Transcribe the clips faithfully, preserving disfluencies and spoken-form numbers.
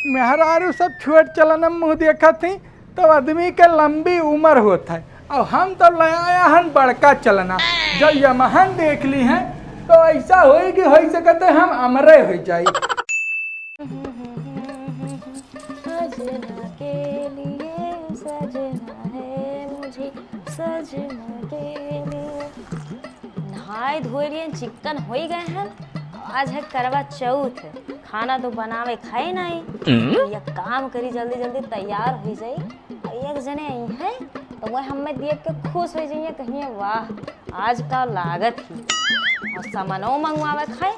मेहरारू सब छोट चलना मुँह देखत ही, तो आदमी के लंबी उम्र होत है। और हम तो ले आया हन बड़का चलना। जब यमहन देख ली हैं, तो ऐसा होई कि हो सकत है हम अमरे हो जाई। सजना के लिए, सजना है मुझे, सजना के लिए। नहाए धोए लिए चिक्कन होई गए हैं। आज है करवा चौथ, खाना तो बनावे खाए नहीं। एक काम करी, जल्दी जल्दी तैयार हो जाई। एक जने आई हैं तो वह हमें देख के खुश हो जाइए, कहिए वाह आज का लागत ही। और सामानो मंगवावे खाए,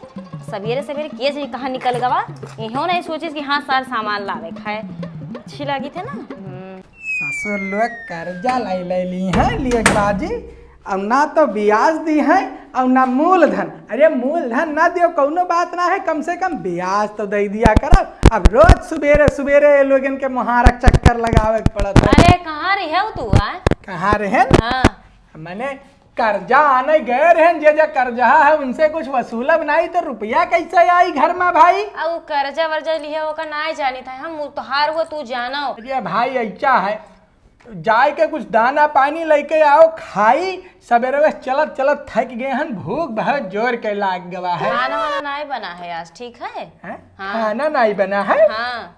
सवेरे सवेरे के जानी कहाँ निकल गवा, इहो नहीं सोचिस कि हाँ सार सामान लावे खाए। अच्छी लागी थे ना। हम्म। ससुर लोग कर्जा लै लै ली हैं, लिए बाजी, अब ना तो ब्याज दी हैं और ना मूलधन। अरे मूलधन ना दियो कौनो बात ना है, कम से कम ब्याज तो दे दिया करो। अब रोज सुबेरे सुबेरे ये लोगन के मुहारक चक्कर लगावे के पड़त है। अरे कहाँ रहे हो तू? आ कहाँ रहे? हाँ। मैंने कर्जा आने गए रहन, जे जे कर्जा है उनसे कुछ वसूलब नाई तो रुपया कैसे आई घर में भाई? आ उ कर्जा वर्जा लिहे ओका नाय जानी था हम, उ तोहार हुआ तू जानो। अरे भाई ऐसा है, जाए के कुछ दाना पानी लेके आओ खाई। सवेरे बस चलत चलत थक गए हन, भूख बहुत जोर के लाग गवा है। खाना वाना नाय बना है आज, ठीक है? हैं? हाँ। खाना नाई बना है? हाँ।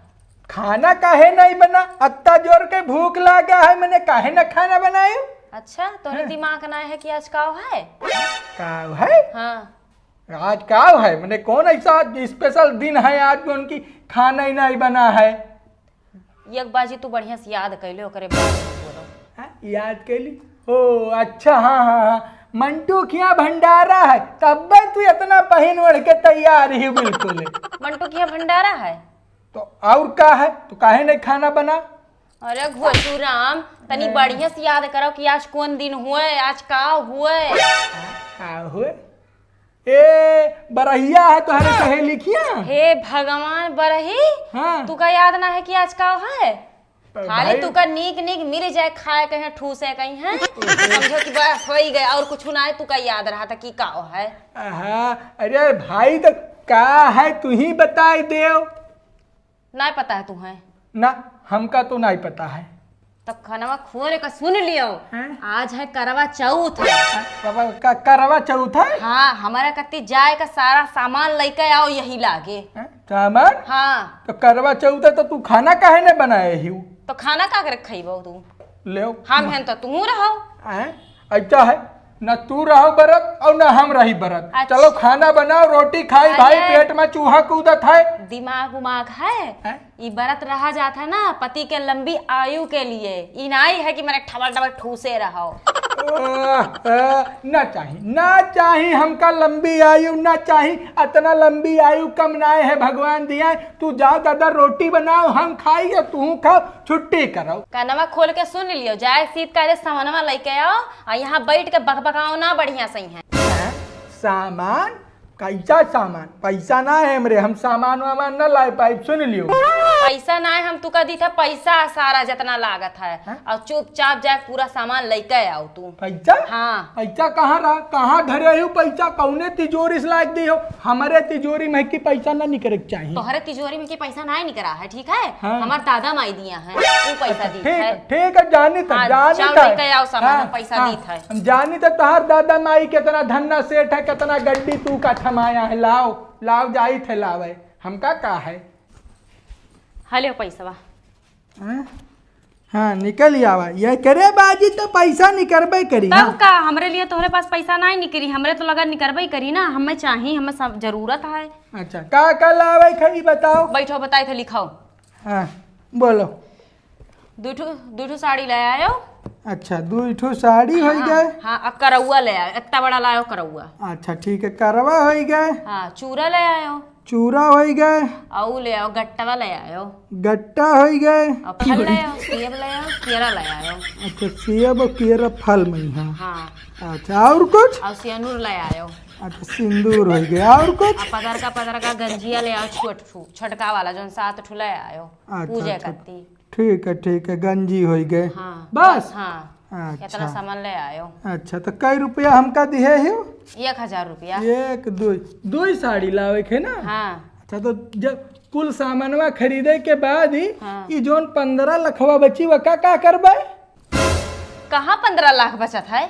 खाना काहे नाई बना? अत्ता जोर के भूख लागा है, मैंने काहे ना खाना बनायो? अच्छा, तोहरे हैं? दिमाग ना है कि आज काव है? काव है? हाँ। आज काव है? मैंने कौन ऐसा स्पेशल दिन है आज जो उनकी खाना ही नहीं बना है? एक बाजी तू बढ़िया से याद कैले, ओकरे बाद में बोलो। हाँ, याद कैली? ओ, अच्छा, हाँ, हाँ, हाँ। मंटू खिया भंडारा है, तब्बे तू इतना पहिन ओढ़ के तैयार ही बिल्कुल। मंटू खिया भंडारा है? तो और का है? तो काहे नहीं खाना बना? अरे घोटू राम, तनी हैं? बढ़िया से याद करो कि आज कौन दिन हुए, आज का हुए? का हुए? ए, बरहिया है तोहरे सहेली खिया? हे भगवान, बरही? हाँ। तू का याद ना है कि आज का है? तो खाली भाई तू का नीक नीक मिल जाए खाए कहीं ठूसे कहीं है, समझो कि बस हो ही गया और कुछ ना है, तू का याद रहा था कि का है? आहा, अरे भाई तो का है तू ही बताई देव। नाय पता है तुहैं? ना, हमका तो नाय पता है। तो खनवा खोल के सुन लियो। हैं? आज है करवा चौथ। हैं? बाबा, का करवा चौथ है? हाँ, हमारा कत्ती जाए का सारा सामान लेके आओ यही लागे। हैं? सामान? हाँ। तो करवा चौथ है तो तू खाना काहे ने बनाए ही? तो खाना का करे खइबो तू? ले हम हैं तो तू रहो। हैं? अच्छा है, ना तू रहो बरत और ना हम रही बरत। अच्छा। चलो खाना बनाओ, रोटी खाई भाई, अरे। पेट में चूहा कूदत है। दिमाग उमाग है? हैं? ई बरत रहा जात है ना पति के लंबी आयु के लिए, ई नाई है कि मैंने ठबल ठबल ठूसे रहो। आह, आह, ना चाही, ना चाही हमका लंबी आयु, ना चाही। अतना लंबी आयु कम नाय है भगवान दिया। तू जाओ दादा, रोटी बनाओ, हम खाई या तू खाओ, छुट्टी करो। कनवा खोल के सुन लियो, जाए सीत का रे सामानवा लेके आओ और यहाँ बैठ के बकबकाओ ना बढ़िया सही है। हैं? सामान? कैसा सामान? पैसा ना है हमरे, हम सामान वामान ना लाए पाइब, सुन लियो। पैसा ना है, हम तुका दी था पैसा सारा जितना लागत है। हैं? और चुपचाप जाए पूरा सामान लेके आओ तू। पैसा? हाँ। पैसा कहाँ रहा? कहाँ धरे हो पैसा? कौने तिजोरी से लाग दी हो? हमारे तिजोरी में की पैसा ना निकरे के चाहिए। तोहरे तिजोरी में की पैसा ना निकरा है, ठीक है? हाँ। हमार दादा माई दिया है, वो पैसा अच्छा, दी ठीक है। है, ठीक है, जानी था, हाँ, जानी जाओ था। लेके आओ सामान, हाँ, हम पैसा हाँ, दी था। हम जानी था तोहार दादा माई कितना धन्ना सेठ है, कितना गड्डी तू का थमाया है, लाओ, लाओ, जाई थे लावे, हमका का है? हेलो पैसवा। हाँ? हाँ, निकल आवा। ये करे बाजी तो पैसा निकरबे करी तब ना। का, हमरे लिए तोहरे पास पैसा नाई निकरी, हमरे तो लगा निकरबे करी ना, हमें चाही, हमें सब जरूरत है। अच्छा, का का लावे खई बताओ। बैठो, बताई थे, लिखाओ। हाँ, बोलो। दू ठो, दू ठो साड़ी ले आयो। अच्छा, दू ठो साड़ी होई हाँ, गए। हाँ, अब करौआ ले आयो, इतना बड़ा लायो करौआ। अच्छा, ठीक है, करवा होई गए। हाँ, चूरा ले आयो। चूरा होई गए। अउ ले आओ, गट्टवा ले आयो। गट्टा होई गए। अउ फल ले आओ, सेब ले आओ, केरा ले आयो। अच्छा, सेब और केरा फल में ही है। हाँ। अच्छा, और कुछ? अउ सिंदूर ले आयो। अच्छा, सिंदूर होई गए, और कुछ? आ पतरका पतरका गंजिया ले आओ, छोट ठू, छोटका वाला, जौन सात ठू ले आयो। अच्छा, पूजा अच्छा। करती। ठीक है, ठीक है, गंजी होई गए। हाँ। बस? हाँ। अच्छा। इतना सामान ले आयो। अच्छा, तो कई रुपया हमका दिहे हो? एक हजार रुपया। एक, दो, दो ही साड़ी लावे के ना? हाँ। अच्छा, तो जब कुल सामानवा खरीदे के बाद ही हाँ। ई जौन पन्द्रह लखवा बची, वका का करबे? कहाँ पन्द्रह लाख बचत है?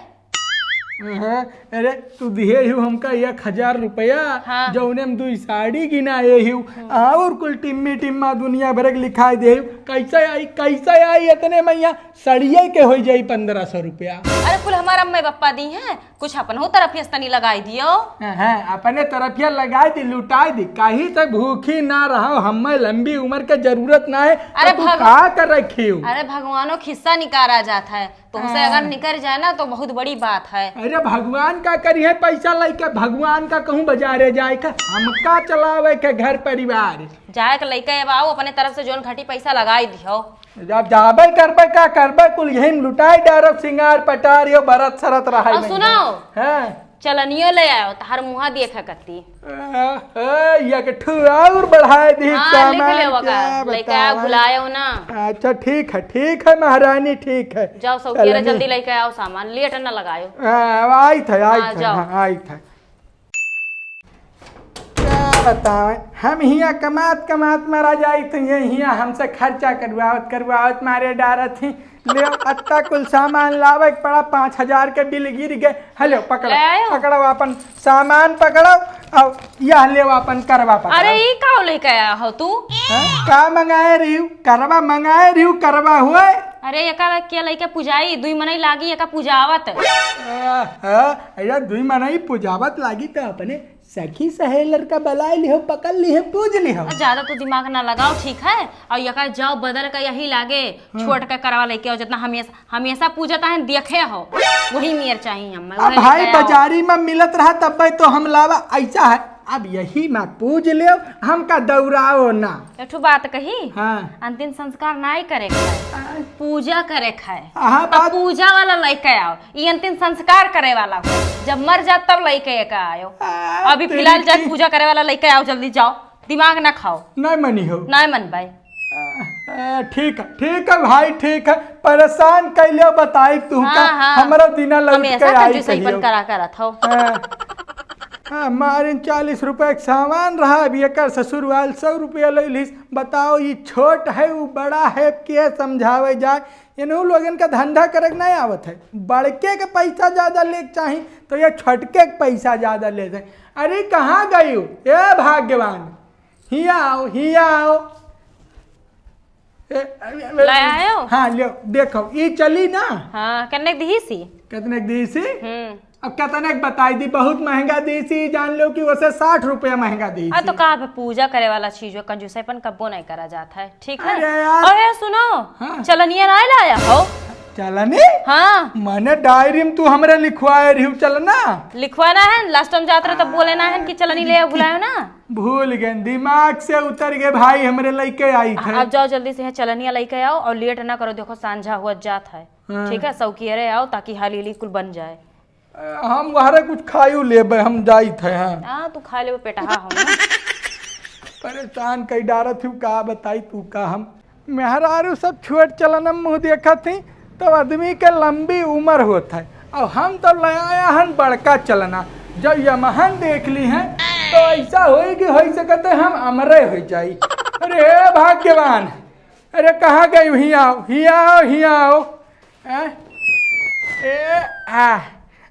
हाँ, अरे, तू दिहे हिउ हमका एक हजार रुपया, हाँ। जौने में दुई साड़ी गिनाए हिउ, हाँ। और कुल टिम्मी टिम्मा दुनिया भर के लिखाई दे हिउ। कैसे आई, कैसे आई इतने मैया? सड़िए के हो जाई पन्द्रह सौ रुपया। अरे, कुल हमारा अम्मा बप्पा दी हैं, कुछ अपनहु तरफिया से तनी लगाई दियो। हाँ, अपने तरफिया लगाई दी, लुटाई दी, कहीं से भूखी ना रहो, हमें लंबी उम्र के जरूरत ना है। अरे तो तू भग-, का कर रखी हो? अरे भगवानो खिस्सा निकारा जात है, तुमसे हाँ। अगर निकर जाए ना तो बहुत बड़ी बात है। अरे भगवान का करी है पैसा लेके, भगवान का कहूँ बाजारे जाए के, हमका चलावे के घर परिवार। जाए के लइके अब आओ, अपने तरफ से जोन घटी पैसा लगाई दियो। जब जाबे करबे, का करबे, कुल यही में लुटाई डारब, सिंगार पटार यो बरत सरत रहा और है। सुनो, हाँ। चलनियो ले आयो, तहार मुँहा देखे कत्ती। आ, आ, या के ठू और बढ़ाए दी हाँ, लिख सामान, ले ओका, क्या लइके आओ, बतावा। भुलायो ना। अच्छा, ठीक है, ठीक है महारानी, ठीक है। जाओ, सौकिया रे, चलनी। जल्दी लइके आओ सामान, लेट ना लगायो। हाँ, आई थे, आई हाँ, थे, जाओ। हाँ, आई थे। क्या बतावें, हम हियाँ कमात कमात मरा जाइत ही, ये हियाँ हमसे खर्चा करवावत करवावत मारे डारत ही। ले अत्ता कुल सामान लावे के पड़ा, पाँच हजार के बिल गिर गए। हेलो, पकड़ो, ले आयो। पकड़ो अपन सामान पकड़ो, और यह ले अपन करवा पकड़ो। अरे, ई का लेके आया हो तू? हैं? का मंगाए रही हूँ? करवा मंगाए रही हूँ, करवा हुए। अरे, एका के लइके पुजाई, दुई मनई लागी एका पुजावत। आ, हाँ, अरे दुई मनई पुजावत लागी तो अपने सखी सहेलर का बलाए लिहो, पकड़ लिहे, पूज लिहो। ज्यादा तो दिमाग ना लगाओ, ठीक है? और यका जाओ बदल का यही लागे, हाँ। छोट का करवा लेके आओ, जितना हमेशा, हमेशा पूजत है, देखे हो, वही मेर चाहिए हम, अब वही भाई लेके आओ। बाजारी में मिलत रहा तब तो हम लावा, ऐसा है। अब यही में पूज लियो, हमका दौड़ाओ ना। एक ठो बात कही, हाँ। अंतिम संस्कार नाई करे के है, आ। पूजा करे के है। हाँ, अब बात पूजा वाला लेके आओ, ई अंतिम संस्कार करे वाला हो, जब मर जात तब लइके एका आयो। आ, अभी तेरी फिलहाल जाके की पूजा करे वाला लइके आओ, जल्दी जाओ, दिमाग ना खाओ। नहीं मनी हो। नहीं मन भाई। आ, आ, ठीक है, ठीक है भाई, ठीक है, परेशान कैले बताई तू हाँ, का, हाँ। हमरा दिना लौट हमेशा के आई कंजूसईपन कहियो। करा करत हो। हाँ। हाँ, मारिन चालीस रुपया के सामान रहा, अभी एकर ससुर वाल सौ रुपया ले लिस। बताओ, ई छोट है, ऊ बड़ा है, के समझावे जाए? इन्हू लोगन का धंधा करे के नहीं आवत है। बड़के के पैसा ज्यादा लेके चाही, तो ये छोटके के पैसा ज्यादा लेते हैं। अरे, कहाँ गई हो? ए भाग्यवान, हिया आओ, हिया आओ। ए, ए, ए, ले आयो? हाँ, लो, देखो, ई चली ना? हाँ, कन्ने क दिही सी? कितने क दिही सी? हम्म। अब कितने क बताई दी, बहुत महंगा दी सी, जान लो कि उसे साठ रुपया महंगा दी आ, सी। तो का पे पूजा करे वाला चीज हो, कंजूसईपन कब्बो नहीं करा जात है, ठीक है? अरे यार। अरे सुनो, हाँ। चलनिया ना लाया हो? चलनी? हाँ। मने डायरी में तू हमरे लिखवाए रही चलना? लिखवाना है, last time जात रहे तब बोले ना है कि चलनी ले भुलायो ना। भूल गए, दिमाग से उतर गए भाई, हमरे लइके आई थे। अब जाओ जल्दी से यहाँ चलनिया लइके आओ और लेट ना करो, देखो सांझा हुआ जात है। हाँ। ठीक है, सौकियरे आओ ताकि हाली हाली कुल बन जाए। हम वहरे कुछ खायू लेबे, हम जाइत है। हाँ। हाँ, तू खा लेबे पेटहा हम। परेशान कई डारत हूँ, का बताई तू का हम। मेहरारू सब छोट चलना मुँह देखत ही, तो आदमी के लंबी उम्र होत है। और हम तो ले आया हन बड़का चलना, जब यमहन देख ली हैं, तो ऐसा होई कि हो सकते हम अमरे हो जाई। अरे हे भाग्यवान, अरे कहाँ गई? हियाँ आओ, हियाँ आओ, हियाँ आओ। हैं? ए, आ,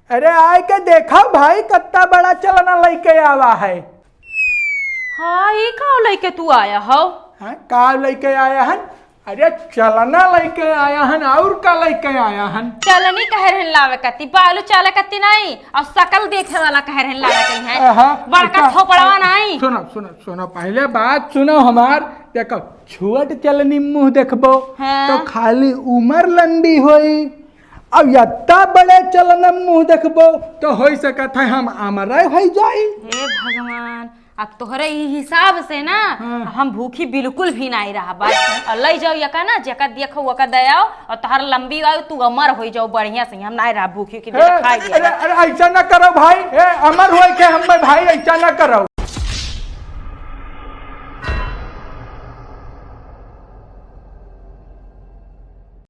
अरे आए के देखा भाई, कत्ता बड़ा चलना लइके आवा है। हाँ, ई का लइके तू आया हो? हाँ, का लइके आया हन? अरे चलना लइके आया हन, और का लइके आया हन? चलनी कहे रहन लावे कत्ती, बालू चाले कत्ती नहीं, और शकल देखे वाला कहे रहन लावे कत्ती हैं। हाँ, बड़का अच्छा, थोपड़वा नहीं। सुनो, सुनो, सुनो, पहले बात सुनो हमार। देखो, छोट चलनी मुँह देखबो, हाँ। तो खाली उमर लंबी होई। अब यत्ता बड़े चलना मुँह देखबो, तो होई सकत है हम अमरे होई जाई। हे भगवान, अब तोहरे ई हिसाब से ना, हाँ। हम भूखी बिल्कुल भी नहीं रहबा। और ले जाओ यका ना, जेका देखो वका दे आओ, और तोहर लंबी आयु, तू अमर होई जाओ बढ़िया से, हम नहीं रह भूखी कि ए, बेटा खाई अरे, दिया। अरे, ऐसा ना करो भाई, ए, अमर होई के हम भाई, ऐसा ना करो।